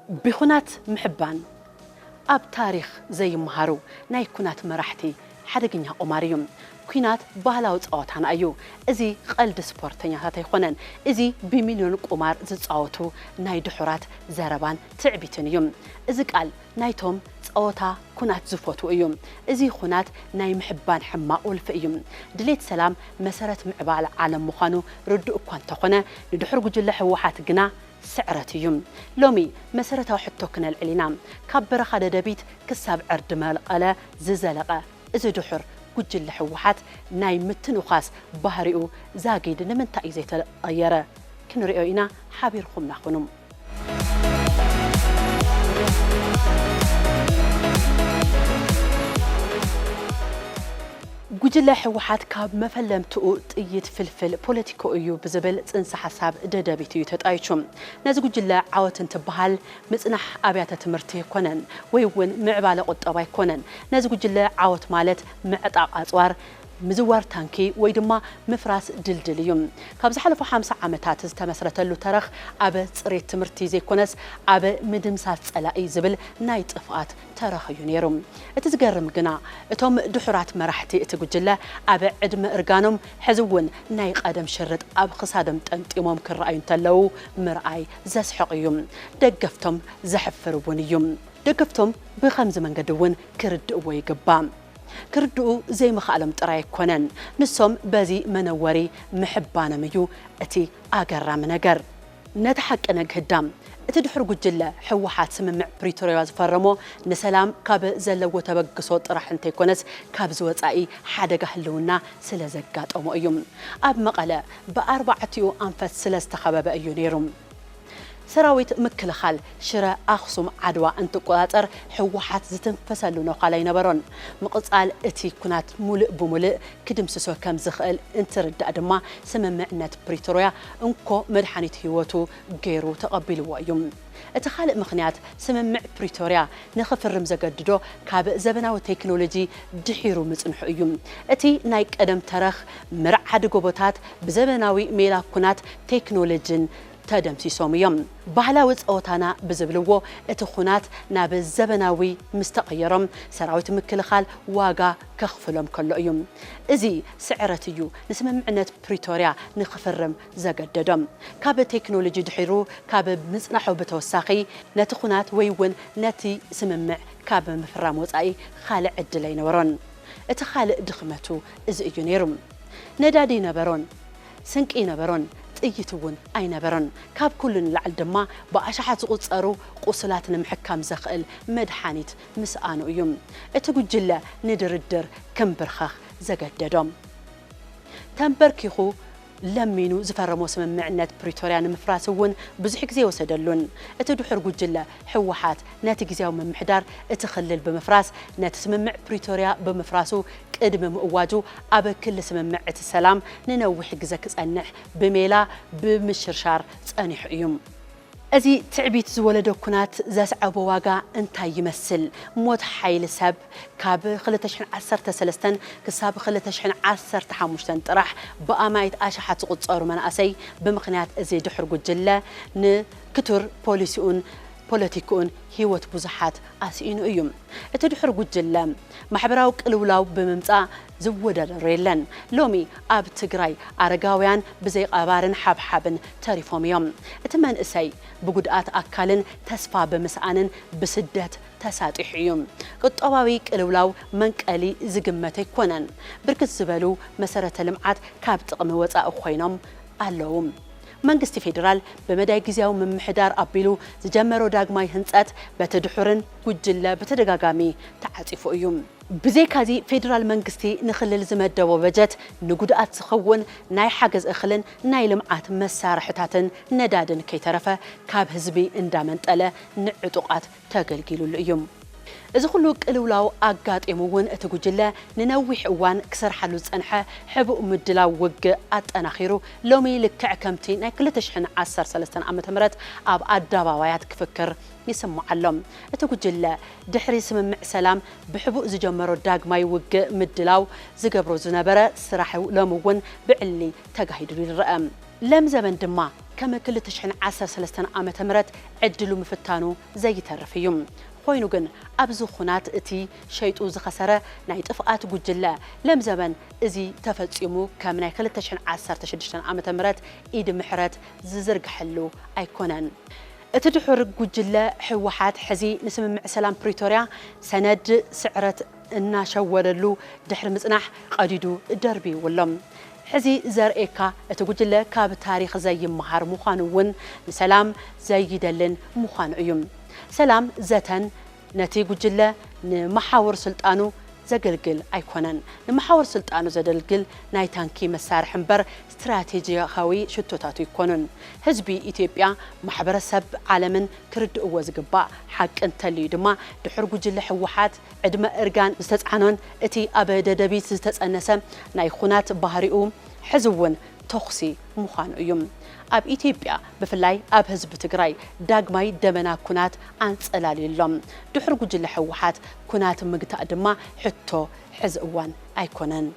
ብኹናት ምሕባን ኣብ ታሪኽ ዘይመሃሩ ናይ ኩናት መራሕቲ ሓደገኛ ቁማር እዩ። ኩናት ባህላዊ ጸወታና እዩ። እዚ ቀልዲ ስፖርተኛታት ኣይኮነን። እዚ ብሚልዮን ቁማር ዝጻወቱ ናይ ድሑራት ዘረባን ትዕቢትን እዩ። እዚ ቃል ናይቶም ጸወታ ኩናት ዝፈትዉ እዩ። እዚ ኩናት ናይ ምሕባን ሕማቕ ወልፊ እዩ። ድሌት ሰላም መሰረት ምዕባለ ዓለም ምዃኑ ርዱእ እኳ እንተኾነ፣ ንድሑር ጉጅለ ህወሓት ግና ስዕረት እዩ። ሎሚ መሰረታዊ ሕቶ ክነልዕል ኢና። ካብ በረኻ ደደቢት ክሳብ ዕርዲ መቐለ ዝዘለቐ እዚ ድሑር ጉጅለ ህወሓት ናይ ምትንዃስ ባህሪኡ ዛጊድ ንምንታይ እዩ ዘይተቐየረ? ክንሪኦ ኢና። ሓቢርኹምና ኩኑ። ጉጅለ ህወሓት ካብ መፈለምትኡ ጥይት ፍልፍል ፖለቲካኡ እዩ ብዝብል ጽንሰ ሓሳብ ደደቢት እዩ ተጣይሹ። ነዚ ጉጅለ ዓወት እንትበሃል ምጽናሕ ኣብያተ ትምህርቲ ኣይኮነን፣ ወይ እውን ምዕባለ ቁጠባ ኣይኮነን። ነዚ ጉጅለ ዓወት ማለት ምዕጣቕ ኣጽዋር፣ ምዝዋር ታንኪ ወይ ድማ ምፍራስ ድልድል እዩ። ካብ ዝሓለፉ ሓምሳ ዓመታት ዝተመስረተሉ ተረኽ ኣብ ጽሬት ትምህርቲ ዘይኮነስ ኣብ ምድምሳስ ጸላኢ ዝብል ናይ ጥፍኣት ተረኽ እዩ ነይሩ። እቲ ዝገርም ግና እቶም ድሑራት መራሕቲ እቲ ጉጅለ ኣብ ዕድመ እርጋኖም ሕዚ እውን ናይ ቀደም ሽርጥ ኣብ ክሳዶም ጠምጢሞም ክረኣዩ እንተለዉ ምርኣይ ዘስሕቕ እዩ። ደገፍቶም ዘሕፍር እውን እዩ። ደገፍቶም ብኸምዚ መንገዲ እውን ክርድእዎ ይግባእ። ክርድኡ ዘይምኽኣሎም ጥራይ ኣይኮነን፣ ንሶም በዚ መነወሪ ምሕባኖም እዩ እቲ ኣገራሚ ነገር። ነቲ ሓቂ ነግህዳ። እቲ ድሑር ጉጅለ ህወሓት ስምምዕ ፕሪቶርያ ዝፈረሞ ንሰላም ካብ ዘለዎ ተበግሶ ጥራሕ እንተይኮነስ ካብዚ ወጻኢ ሓደጋ ህልውና ስለ ዘጋጠሞ እዩ። ኣብ መቐለ ብኣርባዕቲኡ ኣንፈት ስለ ዝተኸበበ እዩ ነይሩ። ሰራዊት ምክልኻል ሽረ፣ ኣኽሱም፣ ዓድዋ እንትቆጻጸር ህወሓት ዝትንፈሰሉ ነዃል ኣይነበሮን። ምቕጻል እቲ ኩናት ሙሉእ ብሙሉእ ክድምስሶ ከም ዝኽእል እንትርዳእ ድማ ስምምዕነት ፕሪቶርያ እንኮ መድሓኒት ህይወቱ ገይሩ ተቐቢልዎ እዩ። እቲ ካልእ ምኽንያት ስምምዕ ፕሪቶርያ ንኽፍርም ዘገድዶ ካብ ዘበናዊ ቴክኖሎጂ ድሒሩ ምጽንሑ እዩ። እቲ ናይ ቀደም ተረኽ ምርዓድ ጎቦታት ብዘበናዊ ሜላ ኩናት ቴክኖሎጂን ተደምሲሶም እዮም። ባህላዊ ጸወታና ብዝብልዎ እቲ ኩናት ናብ ዘበናዊ ምስ ተቐየሮም ሰራዊት ምክልኻል ዋጋ ከኽፍሎም ከሎ እዩ። እዚ ስዕረት እዩ ንስምምዕነት ፕሪቶርያ ንኽፍርም ዘገደዶም። ካብ ቴክኖሎጂ ድሒሩ ካብ ምጽናሑ ብተወሳኺ ነቲ ኩናት ወይ እውን ነቲ ስምምዕ ካብ ምፍራም ወጻኢ ካልእ ዕድል ኣይነበሮን። እቲ ካልእ ድኽመቱ እዚ እዩ ነይሩ። ነዳዲ ይነበሮን፣ ስንቂ ይነበሮን፣ ጥይት እውን ኣይነበሮን። ካብ ኩሉ ንላዕሊ ድማ ብኣሽሓት ዝቑጸሩ ቁሱላት ንምሕካም ዘኽእል መድሓኒት ምስኣኑ እዩ እቲ ጉጅለ ንድርድር ክምብርከኽ ዘገደዶም። ተንበርኪኹ ለሚኑ ዝፈረሞ ስምምዕነት ፕሪቶርያ ንምፍራስ እውን ብዙሕ ግዜ ወሰደሉን። እቲ ድሑር ጉጅለ ህወሓት ነቲ ግዜያዊ ምምሕዳር እቲ ክልል ብምፍራስ፣ ነቲ ስምምዕ ፕሪቶርያ ብምፍራሱ ቅድሚ ምእዋጁ ኣብ ክሊ ስምምዕ እቲ ሰላም ንነዊሕ ግዜ ክጸንሕ ብሜላ ብምሽርሻር ጸኒሑ እዩ። እዚ ትዕቢት ዝወለዶ ኩናት ዘስዓቦ ዋጋ እንታይ ይመስል? ሞት ሓይሊ ሰብ ካብ ክልተ ሽሕን ዓሰርተ ሰለስተን ክሳብ ክልተ ሽሕን ዓሰርተ ሓሙሽተን ጥራሕ ብኣማኢት ኣሽሓት ዝቑጸሩ መናእሰይ ብምኽንያት እዚ ድሑር ጉጅለ ንክቱር ፖሊሲኡን ፖለቲክኡን ህይወት ብዙሓት ኣስኢኑ እዩ። እቲ ድሑር ጉጅለ ማሕበራዊ ቅልውላው ብምምጻእ ዝወዳደሮ የለን። ሎሚ ኣብ ትግራይ ኣረጋውያን ብዘይ ቀባርን ሓብሓብን ተሪፎም እዮም። እቲ መንእሰይ ብጉድኣት ኣካልን ተስፋ ብምስኣንን ብስደት ተሳጢሑ እዩ። ቁጠባዊ ቅልውላው መንቀሊ ዝግመት ኣይኮነን። ብርክት ዝበሉ መሰረተ ልምዓት ካብ ጥቕሚ ወጻኢ ኮይኖም ኣለዉ። መንግስቲ ፌዴራል ብመዳይ ግዜያዊ ምምሕዳር ኣቢሉ ዝጀመሮ ዳግማይ ህንጸት በቲ ድሑርን ጉጅለ ብተደጋጋሚ ተዓጺፉ እዩ። ብዘይካዚ ፌዴራል መንግስቲ ንክልል ዝመደቦ በጀት ንጉድኣት ዝኸውን ናይ ሓገዝ እኽልን ናይ ልምዓት መሳርሕታትን ነዳድን ከይተረፈ ካብ ህዝቢ እንዳመንጠለ ንዕጡቓት ተገልጊሉሉ እዩ። እዚ ኩሉ ቅልውላው ኣጋጢሙ እውን እቲ ጉጅለ ንነዊሕ እዋን ክሰርሓሉ ዝጸንሐ ሕቡእ ምድላው ውግእ ኣጠናኺሩ ሎሚ ልክዕ ከምቲ ናይ ክልተ ሽሕን ዓሰርተ ሰለስተን ዓመተ ምህረት ኣብ ኣደባባያት ክፍክር ይስማዕ ኣሎ። እቲ ጉጅለ ድሕሪ ስምምዕ ሰላም ብሕቡእ ዝጀመሮ ዳግማይ ውግእ ምድላው ዝገብሮ ዝነበረ ስራሕ ሎሚ እውን ብዕሊ ተጋሂዱ ይረአ። ለም ዘበን ድማ ከም ክልተ ሽሕን ዓሰርተ ሰለስተን ዓመተ ምህረት ዕድሉ ምፍታኑ ዘይተርፍ እዩ። ኮይኑ ግን ኣብዚ ኹናት እቲ ሸይጡ ዝኸሰረ ናይ ጥፍኣት ጉጅለ ለምዘበን እዚ ተፈጺሙ ከም ናይ ክልተ ሽሕን ዓሰርተ ሽዱሽተን ዓመተ ምህረት ኢድ ምሕረት ዝዝርግሐሉ ኣይኮነን። እቲ ድሑር ጉጅለ ህወሓት ሕዚ ንስምምዕ ሰላም ፕሪቶርያ ሰነድ ስዕረት እናሸወደሉ ድሕሪ ምጽናሕ ቀዲዱ ደርብይዎ ኣሎ። ሕዚ ዘርእየካ እቲ ጉጅለ ካብ ታሪኽ ዘይመሃር ምዃኑ እውን ንሰላም ዘይደልን ምዃኑ እዩ። ሰላም ዘተን ነቲ ጉጅለ ንመሓውር ስልጣኑ ዘገልግል ኣይኮነን። ንመሓውር ስልጣኑ ዘደልግል ናይ ታንኪ መሳርሒ እምበር ስትራቴጂካዊ ሽቶታቱ ኣይኮኑን። ህዝቢ ኢትዮጵያ ማሕበረሰብ ዓለምን ክርድእዎ ዝግባእ ሓቂ እንተልዩ ድማ ድሕር ጉጅለ ህወሓት ዕድመ እርጋን ዝተፅዓኖን እቲ ኣብ ደደቢት ዝተፀነሰ ናይ ኹናት ባህሪኡ ሕዚ እውን ተኹሲ ምዃኑ እዩ። ኣብ ኢትዮጵያ ብፍላይ ኣብ ህዝቢ ትግራይ ዳግማይ ደበና ኩናት ኣንፀላልዩ ኣሎ። ድሕር ጉጅለ ህወሓት ኩናት ምግታእ ድማ ሕቶ ሕዚ እዋን ኣይኮነን።